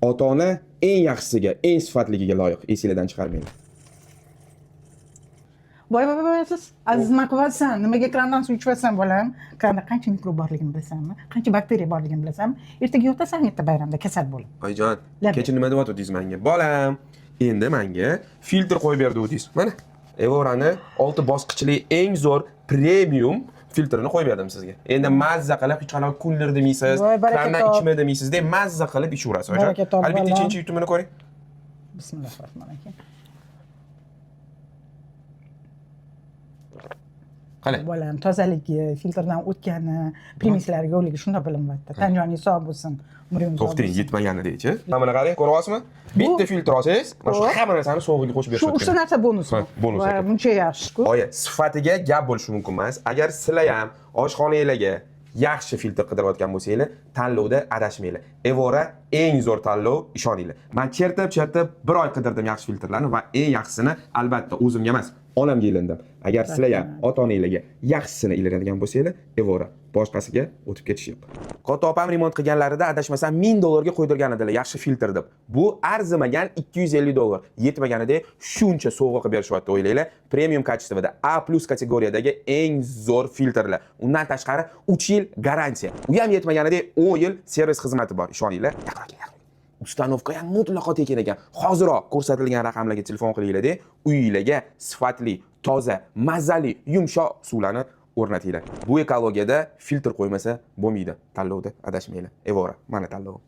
Ota-ona eng yaxshisiga, eng sifatligiga loyiq. Esinglardan chiqarmanglar. Voy voy voy, siz aziz, nima qilyapsan? Nimaga krandan suv ichyapsan, bolam? Kranda qancha mikrob borligini bilasanmi? Qancha bakteriya borligini bilasanmi? Ertaga yotasan erta bayramda kasal bo'lib. Oyijon, Labi. kecha nima deyaptidingiz menga? Bolam, endi menga filtr qo'yib berdingiz. Mana, Evorani 6 bosqichli eng zo'r premium filtrini qo'yib berdim sizga. Endi mazza qilib hech qanaqa kuldir demaysiz, Voy, baraka krandan top. ichma demaysiz, de mazza qilib ichaverasiz, oyijon. Baraka top, Hali bitta bolam. ikkinchi yutumini ko'ring. Bismillahir rohmanir rohim. Qalay? Bolam, tozaligi, filtrdan o'tgani, primislari yo'qligi shundoq bilinyapti. Tan joning sog' bo'lsin, umring uzoq To'xtang, bo'lsin. yetmaganida-chi. Mana buni qarang, ko'ryapsizmi? Bitta filtr olsangiz, mana shu hamma narsani so'g'iga qo'shib Shu berishyapti. uchta narsa bonusmi? Ha, bonus Voy, ekan. buncha yaxshi-ku. Oyi, sifatiga gap bo'lishi mumkin emas. Agar sizlar ham oshxonanglarga yaxshi filtr qidirayotgan bo'lsanglar, tanlovda adashmanglar. Evora eng zo'r tanlov, ishoninglar. Men chertib-chertib bir oy qidirdim yaxshi filtrlarni va eng yaxshisini albatta o'zimga emas, onamga ilindim. Agar sizlar ham ota-onanglarga yaxshisini ilinadigan bo'lsanglar, Evora, boshqasiga o'tib ketish yo'q. Katta opam remont qilganlarida adashmasam 1000 dollarga qo'ydirgan edilar yaxshi filtr deb. Bu arzimagan 250 dollar. Yetmaganida shuncha sovg'a qilib berishyapti, o'ylanglar. Premium качество da A+ kategoriyadagi eng zo'r filtrlar. Undan tashqari 3 yil garantiya. U ham yetmaganida 10 yil servis xizmati bor. Ishoninglar. Yaqinroq keling, yaqinroq. Установка ham mutlaqo tekin ekan. Hoziroq ko'rsatilgan raqamlarga telefon qilinglar-da, uyinglarga sifatli, toza, mazali, yumshoq suvlarni o'rnatinglar. Bu ekologiyada filtr qo'ymasa bo'lmaydi. Tanlovda adashmanglar. Evora, mana tanlovim.